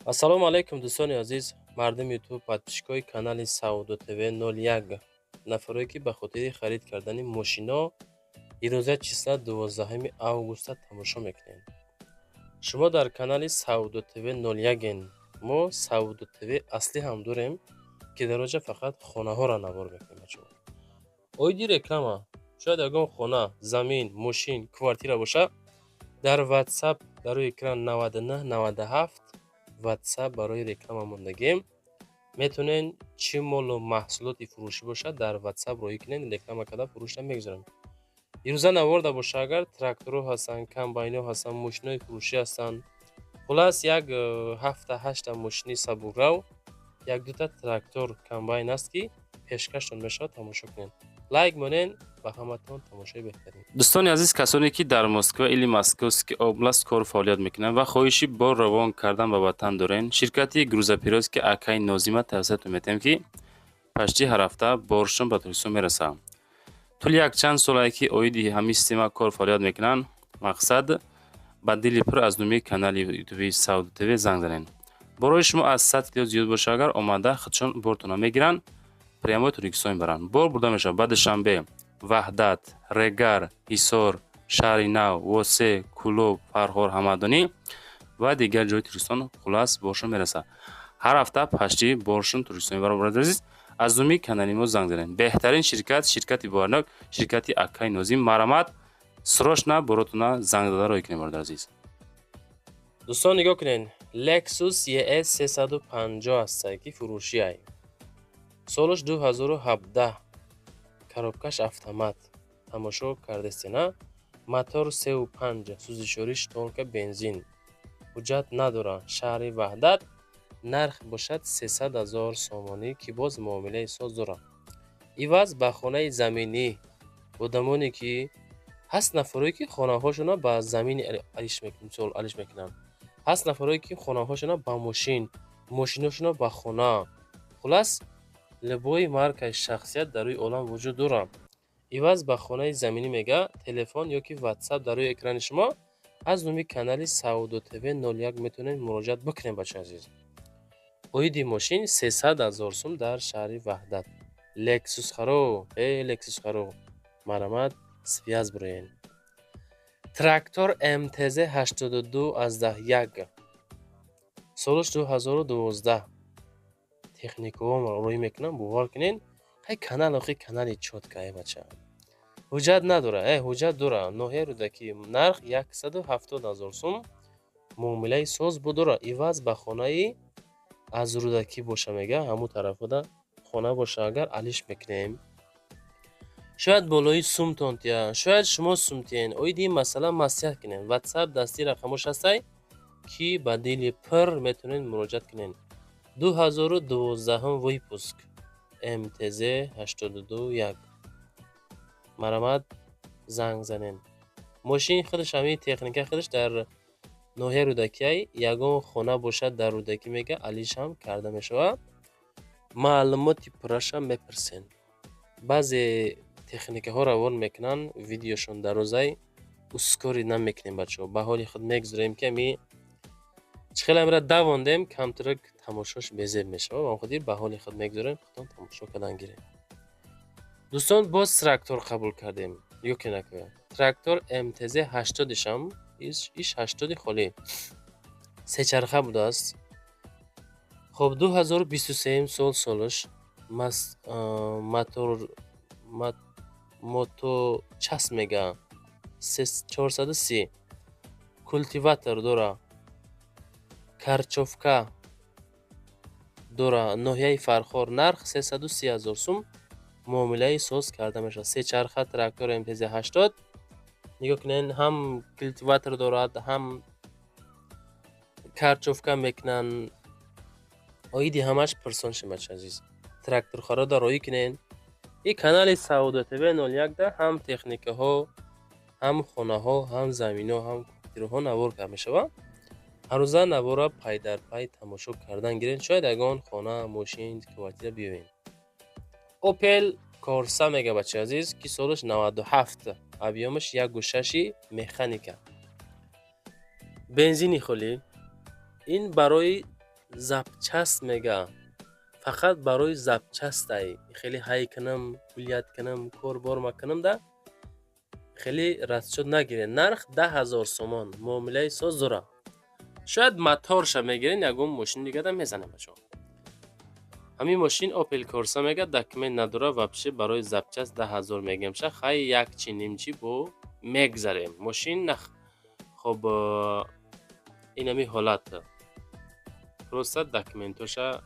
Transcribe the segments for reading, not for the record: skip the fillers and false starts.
Ассалому алайкум, дӯстони азиз, мардуми Ютуб, подписчикои канали Савдо ТВ 01, нафарое ки ба хотири харид кардани мошино ирӯза числа 12 августа тамошо мекунед. Шумо дар канали Савдо ТВ 01. Мо Савдо ТВ аслӣ ҳам дорем, ки дар оҷа фақат хонаҳоро навор мекунем. Бачаҳо, оиди реклама, шояд ягон хона, замин, мошин, квартира боша, дар Ватсап дар рӯи экран 99 97 Ватсап барои реклама мондагем. Метавонед, чӣ молу маҳсулоти фурӯшӣ бошад, дар Ватсап роҳӣ кунед, реклама карда, фурӯшта мегузорем. Ирӯза наворда боша, агар тракторҳо ҳастанд, комбайнҳо ҳастанд, мошинои фурӯшӣ ҳастанд. Хулас, як ҳафта ҳашта мошини сабукрав, як дута трактор, комбайн аст, ки пешкаштон мешавад. Тамошо кунед, лайк монед. Ба ҳаматон тамошои беҳтарин. Дӯстони азиз, касоне ки дар Москва или Московский область кору фаъолият мекунанд ва хоҳиши бор равон кардан ба ватан дорен, ширкати грузоперевозки акай Нозима тавсиятон метиҳем, ки почти ҳар ҳафта боршон ба Тоҷикистон мерасад. Тӯли якчанд солае ки оиди ҳамин система кор фаъолият мекунанд. Мақсад, ба дили пур аз номи канали ютуби Савдо ТВ занг занед. Борои шумо аз 100 кило зиёд боша агар, омада худшон бортона мегиранд, прямо Тоҷикистон мебаранд. Бор бурда мешавад ба Душанбе, Ваҳдат, Регар, Ҳисор, Шаҳри Нав, Восе, Кӯлоб, Фархор, Ҳамадонӣ ва дигар ҷои Тоҷикистон. Хулас, боршон мерасад ҳар ҳафта, почти боршон Тоҷикистон мебаранд. Бародари азиз, аз номи канали мо занг занед. Беҳтарин ширкат, ширкати боварнок, ширкати акай Нозим. Марҳамат, срочно боротона занг зада роҳӣ кунед, бародари азиз. Дӯстон, нигоҳ кунед, Lexus ES 350 ҳастае, ки фурӯшиай. Солаш 2017, коробкаш автомат. Тамошо кардестена, мотор 3,5, сӯзишвориш только бензин, ҳуҷҷат надорад. Шаҳри Ваҳдат, нарх бошад 300 000 сомонӣ, ки боз муомилаи соз дорад. Иваз ба хонаи заминӣ, одамоне ки ҳаст, нафарое ки хонаҳошонро ба замин мисол алиш мекунанд, ҳаст нафарое ки хонаҳошонро ба мошин, мошиношонро ба хона. Хулас, любой маркаи шахсият дар рӯи олам вуҷуд дорад. Иваз ба хонаи заминӣ мега, телефон ё ки Ватсап дар рӯи экрани шумо, аз номи канали Савдо ТВ 01 метавонед муроҷиат бикунед. Бачаи азиз, оиди мошин 300 000 сум дар шаҳри Ваҳдат. Лексус харо, э Лексус харо, марҳамат, связь бироен. Трактор МТЗ 82 аз 10 1, солаш 2012. Техникаҳо роҳӣ мекунам, бовар кунед. Ҳай, канал охи, канали чётко. Э бача, ҳуҷҷат надора, э ҳуҷҷат дора. Ноҳияи Рӯдакӣ, нарх 170 000 сум, муомилаи соз дора. Иваз ба хонаи аз Рӯдакӣ боша, мега, ҳамун тарафода хона боша агар, алиш мекунем. Шояд болои сумтон тия, шояд шумо сум тиен. Оиди ин масъала маслиҳат кунем. Ватсап дасти рақамош ҳастай, ки ба дили пур метавонед муроҷиат кунед. 2012-ум выпуск, МТЗ 82 1. Марҳамат, занг занед. Мошин худаш, ҳамин техника худаш дар ноҳияи Рӯдакиай. Ягон хона бошад дар Рӯдакӣ, мега, алишам карда мешавад. Маълумоти пурраша мепурсем. Баъзе техникаҳо равон мекунанд, видеошон дарозай, ускорить намекунем, бачаҳо, ба ҳоли худ мегузорем, ки ами чӣ хеле амира давондем, камтарак тамошош безеб мешавад. Ба он хотир ба ҳоли худ мегузорем, худтон тамошо кардан гирем. Дӯстон, боз трактор қабул кардем. Нигоҳ кунед, трактор МТЗ 80-ишам, иш 80-и холӣ, сечарха будааст. Хоб, 2023 сол солаш, мотор моточасп мега, 430, культиватор дора, корчовка дора. Ноҳияи Фархор, нарх 330 000 сум, муомилаи соз карда мешавад. Сечарха трактор МТЗ 80. Нигоҳ кунед, ҳам культиватор дорад, ҳам корчовка мекунанд. Оиди ҳамаш пурсон шем. Бачаи азиз, тракторхарода роҳӣ кунед. И канали Савдо ТВ 01 да ҳам техникаҳо, ҳам хонаҳо, ҳам заминҳо, ҳам квартираҳо навор карда мешавад. Ҳаррӯза навора пай дар пай тамошо кардан гиред, шояд ягон хона, мошин, квартира биёбед. Опел Корса мега, бачаи азиз, ки солаш 97, объёмаш 1,6-и, механика, бензини холӣ. Ин барои Запчасть мега, фақат барои запчастай. Хеле ҳай кунам, гулять кунам, кор борма кунам да хеле расчёт нагирен. Нарх 10 000 сомон, муомилаи соз дора. Шояд моторша мегирен, ягон мошини дигада мезанем, бачаҳо. Ҳамин мошин Опел Корса мега, документ надора, вообще барои запчасть 10 000 мегемша. Хай, як чи нимчи бо мегзарем мошин. Хоб, инами ҳолат, просто документоша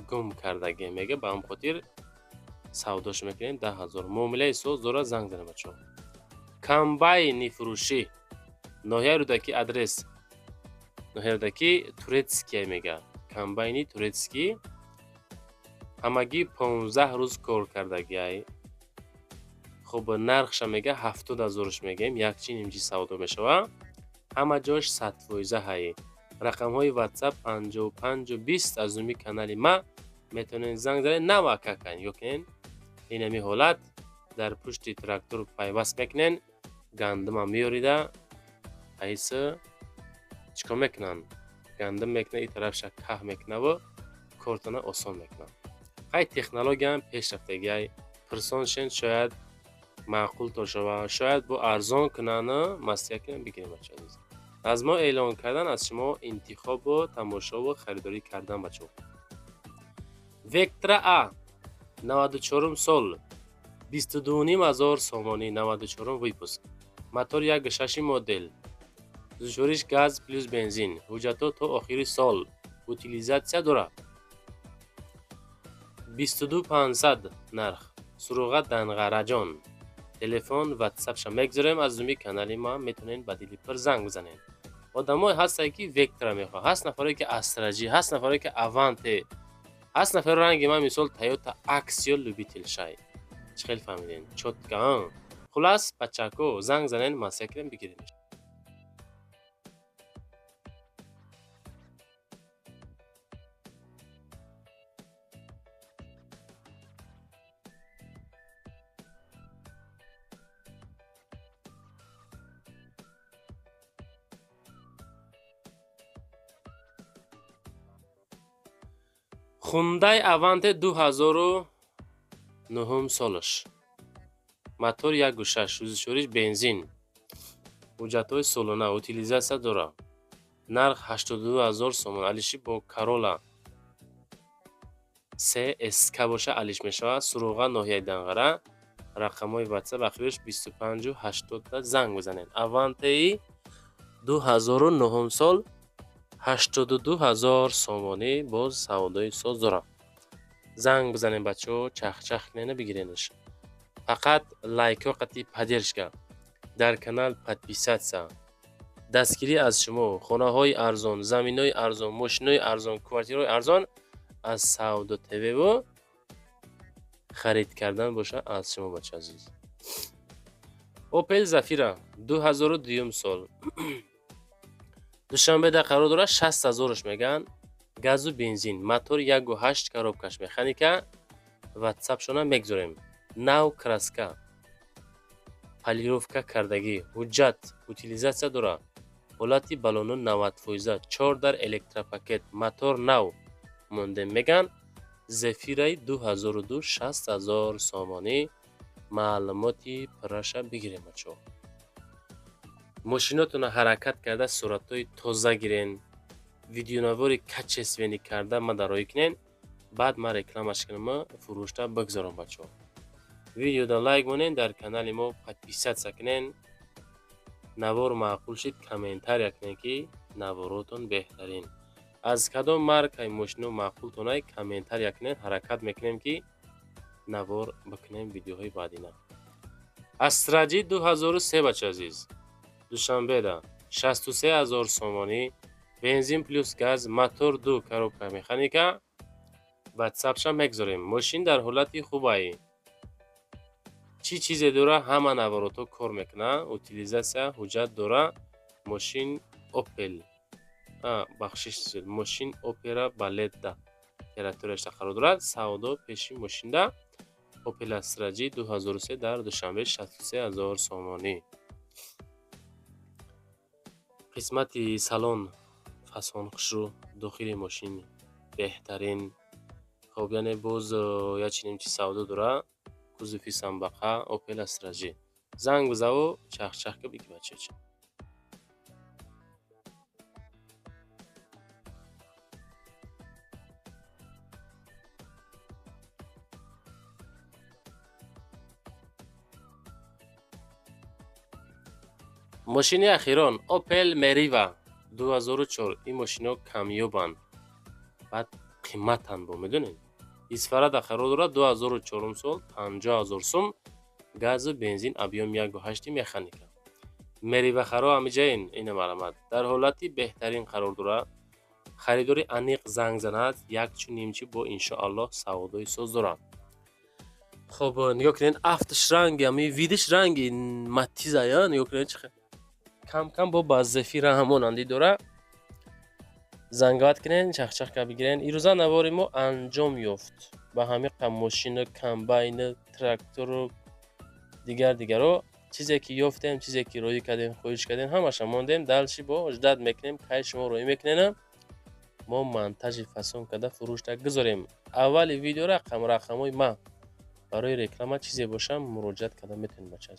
гум кардагӣ мега, ба ҳам хотир савдош мекунем 10 000, муомилаи соз дора. Занг занем, бачаҳо. Комбайни фурӯшӣ, ноҳияи Рӯдакӣ, адрес ноҳияи Рӯдакӣ, Турецкия мега. Комбайни турецкий, ҳамагӣ 15 рӯз кор кардагиай. Хуб, нархша мега 70 000-ш мегӯем, якчи нимчи савдо мешава. Ҳама ҷош 100 фоиза ҳай. Рақамҳои Ватсап 55 20, аз номи канали ма метавонед занг занед. Навакакан ёкунен, инами ҳолат, дар пушти трактор пайваст мекунен, гандума меёрида, айса чӣ кор мекунанд? Гандум мекунад, и тарафша каҳ мекунаву кортона осон мекунад. Хай, технологияам пешрафтагиай. Пирсон шен, шояд маъқултон шава, шояд бо арзон кунану маслиҳат кунем, бигирем, бачаҳо азиз. Аз мо эълон кардан, аз шумо интихобу тамошову харидорӣ кардан, бачаҳо. Вектра А, 94-ум сол, 22 500 сомонӣ, 94-ум выпуск, мотор як шаши модел, сӯзишвориш газ плюс бензин, ҳуҷҷатҳо то охири сол, утилизация дорад. 22 500 нарх. Суроға Данғараҷон. Телефон, Ватсапша мегзорем. Аз номи канали ма метавонед ба дили пир занг бизанед. Одамое ҳастанд, ки Вектора мехоҳанд, ҳаст нафаре, ки Астра Ҷи, ҳаст нафаре, ки Аванте, ҳаст нафаре, ранги ман, мисол, Тойота Аксио любитель шай. Чӣ хел фаҳмидем? Чётко. Хулас, бачако, занг занед, маслиҳат кунем, бигирем. Хундай Аванте, 2009-ум солаш, мотор 1,6, сӯзишвориш бензин, ҳуҷҷатҳои солона, утилизация дорад. Нарх 82 000 сомон. Алиши бо Карола ССК боша, алиш мешавад. Суроға ноҳияи Данғара. Рақамҳои Ватсап ахираш 25 80-да занг бизанед. Авантеи 2009-ум сол, 82 000 сомонӣ, боз савдои соз дорад. Занг бизанед, бачаҳо, чахчах кунена, бигиренаш. Фақат лайкҳо қати поддержка, дар канал подписаться, дастгирӣ аз шумо. Хонаҳои арзон, заминҳои арзон, мошинҳои арзон, квартираҳои арзон аз Савдо ТВву харид кардан боша аз шумо, бача азиз. Опел Зафира, 2002-юм сол, Душанбеда қарор дорад, 60 000-ш мегӯянд, газу бензин, мотор 1,8, коробкаш механика. Ватсапшона мегзорем. Нав краска, полировка кардагӣ, ҳуҷҷат, утилизация дорад. Ҳолати баллоно 90 фоиза, чор дар электропакет, мотор нав мондем мегӯянд. Зефираи 2002, 60 000 сомонӣ. Маълумоти пурраша бигирем, бачаҳо. Мошинотонро ҳаракат карда, суратҳои тоза гирен, видеонавори качественный карда ма дароӣ кунен, баъд ман рекламаш кунама, фурӯшта бигзорам, бачаҳо. Видеода лайк монен, дар канали мо подписаться кунен. Навор маъқул шид, комментария кунен, ки наворотон беҳтарин. Аз кадом маркаи мошино маъқултонай, комментария кунен. Ҳаракат мекунем, ки навор бикунем видеоҳои баъдина. Астра Ҷи 2003, бача азиз, Душанбеда, 63 000 сомонӣ, бензин плюс газ, мотор ду, коробка механика. Ватсапша мегзорем. Мошин дар ҳолати хубай, чӣ чизе дора, ҳама наворотҳо кор мекунад, утилизация, ҳуҷҷат дора. Мошин Опел, бахшиш, мошин Опера Балетта территорияшда қарор дорад. Савдо пеши мошинда. Опел Астра Ҷи 2003 дар Душанбе, 63 000 сомонӣ. Қисмати салон фасон, хушрӯ, дохили мошин. Беҳтарин. Хоб, яъне боз як чунин чи савдо дора. Кузови самбақа Opel Astra J. Занг бизаву чахчах ка биги, бачача. Мошини ахирон Opel Meriva 2004. Ин мошино камёбанд, баъд қиматанд бо, медонед. Исфарада қарор дорад, 2004 сол, 50 000 сум, газу бензин, объём 1,8, механика. Мерива харо ҳамиҷаин, ина марамат. Дар ҳолати беҳтарин қарор дорад. Харидори аниқ занг занад, як чу нимчи бо иншоаллоҳ савдои соз дорад. Хоб, нигоҳ кунед, афташ ранги, ами видиш ранги Матиза, я нигоҳ кунед, чӣ кам кам бо ба Зефира ҳамонандӣ дорад. Зангават кунед, чахчах ка бигирен. Ирӯза навори мо анҷом ёфт. Ба ҳамин қам мошину, комбайну, трактору дигар дигаро, чизе ки ёфтем, чизе ки роӣ кардем, хоҳиш кардем, ҳамаша мондем. Дальше бо ждать мекунем, кай шумо роӣ мекунена, мо монтажи фасон карда фурӯшта гузорем. Аввали видео рақам, рақамҳои ма барои реклама чизе бошам, муроҷиат карда метавонед, бача.